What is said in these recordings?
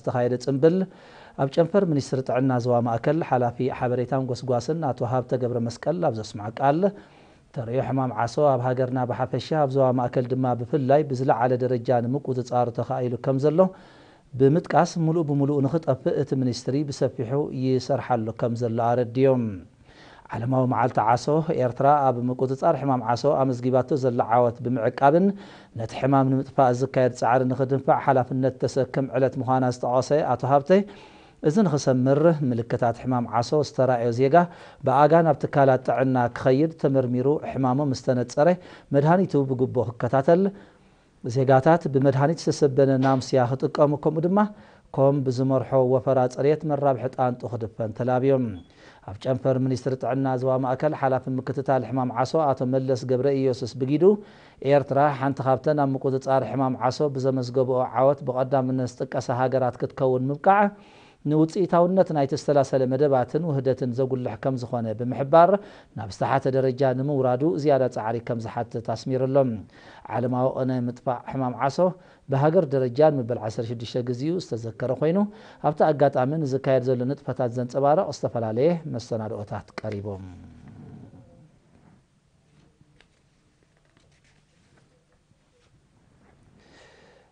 ዝተኻየደ ጽምብል ኣብ ጨንፈር ሚኒስትሪ ጥዕና ዞባ ማእከል ሓላፊ ሓበሬታን ጎስጓስን ኣቶ ሃብተ ገብረ መስቀል ኣብ ዘስምዖ ቃል፣ ተርእዮ ሕማም ዓሶ ኣብ ሃገርና ብሓፈሻ ኣብ ዞባ ማእከል ድማ ብፍላይ ብዝለዓለ ደረጃ ንምቁጽጻሩ ተኻኢሉ ከም ዘሎ ብምጥቃስ፣ ምሉእ ብምሉእ ንኽጠፍእ እቲ ሚኒስትሪ ብሰፊሑ ይሰርሓሉ ከም ዘሎ ኣረዲዮም። ዓለማዊ መዓልቲ ዓሶ፣ ኤርትራ ኣብ ምቁጽጻር ሕማም ዓሶ ኣመዝጊባቶ ዘላ ዓወት ብምዕቃብን ነቲ ሕማም ንምጥፋእ ዝካየድ ጻዕሪ ንኽድንፋዕ ሓላፍነት ተሰክም ዕለት ምዃና ዝጠቐሰ ኣቶ ሃብተ፣ እዚ ንኽሰምር ምልክታት ሕማም ዓሶ ዝተራእዮ ዜጋ ብኣጋ ናብ ትካላት ጥዕና ክኸይድ፣ ተመርሚሩ ሕማሙ ምስ ተነጸረ መድሃኒቱ ብግቡእ ክከታተል፣ ዜጋታት ብመድሃኒት ዝተሰበነ ናምስያ ክጥቀሙ፣ ከምኡ ድማ ኮም ብዝመርሖ ወፈራ ጽሬት መራብሒ ጣንጡ ክድፈን ተላብዮም። ኣብ ጨንፈር ሚኒስትሪ ጥዕና ዞባ ማእከል ሓላፊ ምክትታል ሕማም ዓሶ ኣቶ መለስ ገብረ ኢየሱስ ብጊዱ፣ ኤርትራ ሓንቲ ካብተን ኣብ ምቁጽጻር ሕማም ዓሶ ብዘመዝገብኦ ዓወት ብቐዳምነት ዝጥቀሳ ሃገራት ክትከውን ምብቃዓ፣ ንውጽኢታውነት ናይቲ ዝተላሰለ መደባትን ውህደትን ዘጉልሕ ከም ዝኾነ ብምሕባር፣ ናብ ዝተሓተ ደረጃ ንምውራዱ ዝያዳ ጻዕሪ ከም ዝሓትት ኣስሚሩ ኣሎ። ዓለማዊ ቅነ ምጥፋእ ሕማም ዓሶ ብሃገር ደረጃ ንመበል ዓሰርተ ሽዱሽተ ግዜኡ ዝተዘከረ ኮይኑ፣ ኣብቲ ኣጋጣሚ ንዝካየድ ዘሎ ንጥፈታት ዘንጸባርቕ ዝተፈላለየ መሰናድኦታት ቀሪቦም።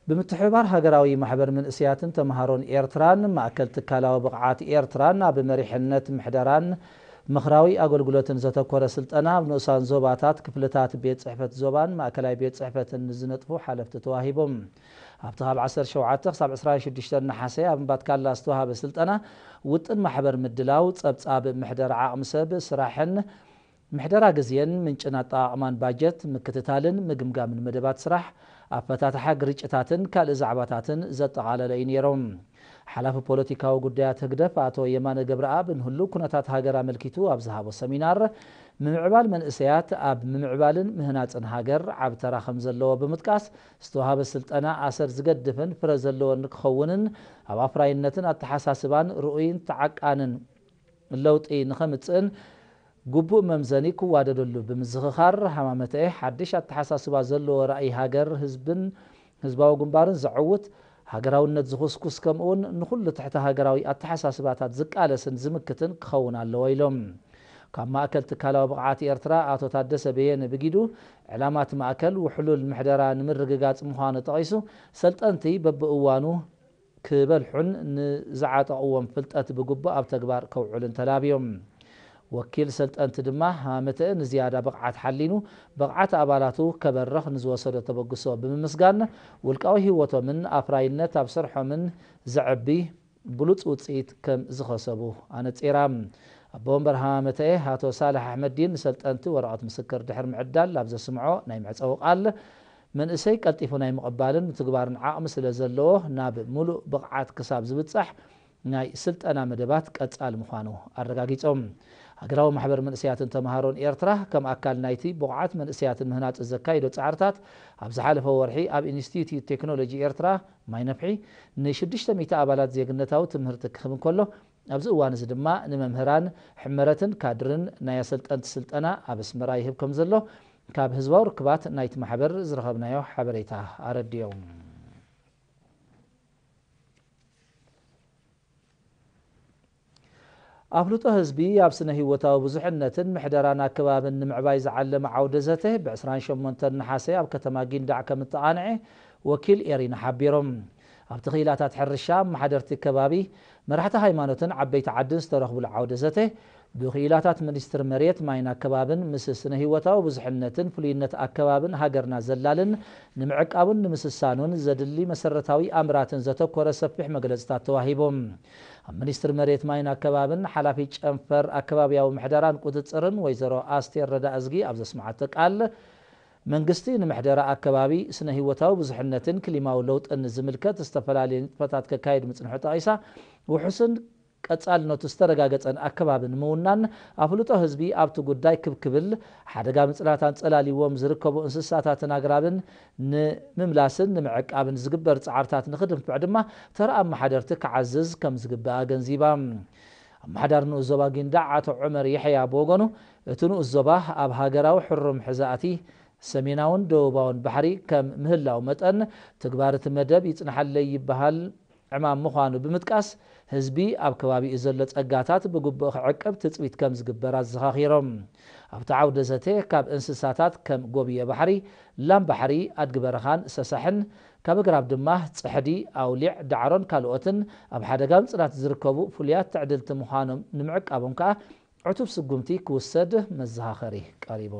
ብምትሕብባር ሃገራዊ ማሕበር መንእሰያትን ተምሃሮን ኤርትራን ማእከል ትካላዊ ብቕዓት ኤርትራን ኣብ መሪሕነት ምሕደራን ምኽራዊ ኣገልግሎትን ዘተኮረ ስልጠና ኣብ ንኡሳን ዞባታት፣ ክፍልታት ቤት ጽሕፈት ዞባን ማእከላይ ቤት ጽሕፈትን ንዝነጥፉ ሓለፍቲ ተዋሂቦም። ኣብቲ ካብ ዓሰርተ ሸውዓተ ክሳብ ዕስራን ሽዱሽተን ነሓሰ ኣብ እምባትካላ ዝተዋሃበ ስልጠና፣ ውጥን ማሕበር ምድላው፣ ጸብጻብ ምሕደራ ዓቕሚ ሰብ ስራሕን ምሕደራ ግዜን ምንጭን ኣጠቓቕማን ባጀት፣ ምክትታልን ምግምጋምን መደባት ስራሕ፣ ኣፈታትሓ ግርጭታትን ካልእ ዛዕባታትን ዘጠቓለለ እዩ ነይሮም። ሓላፊ ፖለቲካዊ ጉዳያት ህግደፍ ኣቶ የማነ ገብረኣብ ንህሉው ኩነታት ሃገር ኣመልኪቱ ኣብ ዝሃቦ ሰሚናር፣ ምምዕባል መንእሰያት ኣብ ምምዕባልን ምህናጽን ሃገር ዓቢ ተራ ከም ዘለዎ ብምጥቃስ፣ ዝተዋሃበ ስልጠና ኣሰር ዝገድፍን ፍረ ዘለዎን ንክኸውንን ኣብ ኣፍራይነትን ኣተሓሳስባን ርኡይን ተዓቃንን ለውጢ ንኸምጽእን ግቡእ መምዘኒ ክዋደደሉ ብምዝኽኻር፣ ሃማመተኤ ሓድሽ ኣተሓሳስባ ዘለዎ ራእይ ሃገር፣ ህዝብን ህዝባዊ ግንባርን ዘዕውት፣ ሃገራውነት ዝኹስኩስ ከምኡውን ንኹሉ ትሕተ ሃገራዊ ኣተሓሳስባታት ዝቃለስን ዝምክትን ክኸውን ኣለዎ ኢሎም። ካብ ማእከል ትካላዊ ብቕዓት ኤርትራ ኣቶ ታደሰ በየነ ብጊዱ፣ ዕላማት ማእከል ውሕሉል ምሕደራ ንምርግጋጽ ምዃኑ ጠቒሱ፣ ሰልጠንቲ በብእዋኑ ክበልሑን ንዝዓጠቕዎም ፍልጠት ብግቡእ ኣብ ተግባር ከውዕሉን ተላብዮም። ወኪል ሰልጠንቲ ድማ ሃመተአ ንዝያዳ ብቕዓት ሓሊኑ ብቕዓት ኣባላቱ ከበርኽ ንዝወሰዶ ተበግሶ ብምምስጋን፣ ውልቃዊ ህይወቶምን ኣፍራይነት ኣብ ስርሖምን ዘዕቢ ብሉጽ ውጽኢት ከም ዝኸሰቡ ኣነጺራ። ኣቦ ወንበር ሃመተአ ኣቶ ሳልሕ ኣሕመዲን ንሰልጠንቲ ወረቐት ምስክር ድሕሪ ምዕዳል ኣብ ዘስምዖ ናይ መዕጸዊ ቃል፣ መንእሰይ ቀልጢፉ ናይ ምቕባልን ምትግባርን ዓቕሚ ስለ ዘለዎ፣ ናብ ምሉእ ብቕዓት ክሳብ ዝብጻሕ ናይ ስልጠና መደባት ቀጻሊ ምዃኑ ኣረጋጊጾም። ሃገራዊ ማሕበር መንእሰያትን ተምሃሮን ኤርትራ፣ ከም ኣካል ናይቲ ብቑዓት መንእሰያትን ምህናጽ ዘካይዶ ጻዕርታት፣ ኣብ ዝሓለፈ ወርሒ ኣብ ኢንስቲትዩት ቴክኖሎጂ ኤርትራ ማይ ነፍሒ ንሽዱሽተ ሚእቲ ኣባላት ዜግነታዊ ትምህርቲ ክህብ እንከሎ፣ ኣብዚ እዋን እዚ ድማ ንመምህራን፣ ሕመረትን ካድርን ናይ ኣሰልጠንቲ ስልጠና ኣብ ኣስመራ ይህብ ከም ዘሎ ካብ ህዝባዊ ርክባት ናይቲ ማሕበር ዝረኸብናዮ ሓበሬታ ኣረዲኦም። ኣፍልጦ ህዝቢ ኣብ ስነ ህይወታዊ ብዙሕነትን ምሕደራን ኣከባብን ንምዕባይ ዝዓለመ ዓውደ ዘተ ብ ዕስራን ሸሞንተን ነሓሰ ኣብ ከተማ ጊንዳዕ ከም እተቓንዐ ወኪል ኤሪና ሓቢሮም። ኣብቲ ክኢላታት ሕርሻ፣ ኣመሓደርቲ ከባቢ፣ መራሕቲ ሃይማኖትን ዓበይቲ ዓድን ዝተረኽብሉ ዓውደ ዘተ፣ ብክኢላታት ሚኒስትሪ መሬት፣ ማይን ኣከባብን ምስ ስነ ህይወታዊ ብዙሕነትን ፍሉይነት ኣከባብን ሃገርና ዘላልን ንምዕቃቡን ንምስሳኑን ዘድሊ መሰረታዊ ኣምራትን ዘተኮረ ሰፊሕ መግለጽታት ተዋሂቦም። ኣብ ሚኒስትሪ መሬት፣ ማይን ኣከባብን ሓላፊ ጨንፈር ኣከባብያዊ ምሕደራን ቁጽጽርን ወይዘሮ ኣስቴር ረዳእዝጊ ኣብ ዘስምዓቶ ቃል፣ መንግስቲ ንምሕደራ ኣከባቢ፣ ስነ ህይወታዊ ብዙሕነትን ክሊማዊ ለውጥን ዝምልከት ዝተፈላለዩ ንጥፈታት ከካይድ ምጽንሑ ጠቒሳ፣ ውሑስን ቀጻልነቱ ዝተረጋገጸን ኣከባቢ ንምውናን፣ ኣፍልጦ ህዝቢ ኣብቲ ጉዳይ ክብ ክብል፣ ሓደጋ ምጽናት ኣንጸላልይዎም ዝርከቡ እንስሳታትን ኣግራብን ንምምላስን ንምዕቃብን ዝግበር ጻዕርታት ንኽድንፍዕ ድማ ተራ ኣመሓደርቲ ክዓዝዝ ከም ዝግባእ ኣገንዚባ። ኣመሓዳሪ ንኡስ ዞባ ጊንዳዕ ኣቶ ዑመር የሕያ ብወገኑ፣ እቲ ንኡስ ዞባ ኣብ ሃገራዊ ሕሩም ሕዛእቲ ሰሜናውን ደቡባውን ባሕሪ ከም ምህላው መጠን፣ ትግባር እቲ መደብ ይጽንሓለይ ይበሃል ዕማም ምዃኑ ብምጥቃስ፣ ህዝቢ ኣብ ከባቢኡ ዘሎ ጸጋታት ብግቡእ ክዕቅብ ትጽቢት ከም ዝግበር ኣዘኻኺሮም። ኣብቲ ዓውደ ዘተ ካብ እንስሳታት ከም ጎብየ ባሕሪ፣ ላም ባሕሪ፣ ኣድጊ በረኻን ሰሳሕን፣ ካብ ኣግራብ ድማ ጽሕዲ፣ ኣውሊዕ፣ ዳዕሮን ካልኦትን ኣብ ሓደጋ ምጽናት ዝርከቡ ፍሉያት ትዕድልቲ ምዃኖም ንምዕቃቦም ከኣ ዕቱብ ስጉምቲ ክውሰድ መዘኻኸሪ ቀሪቡ።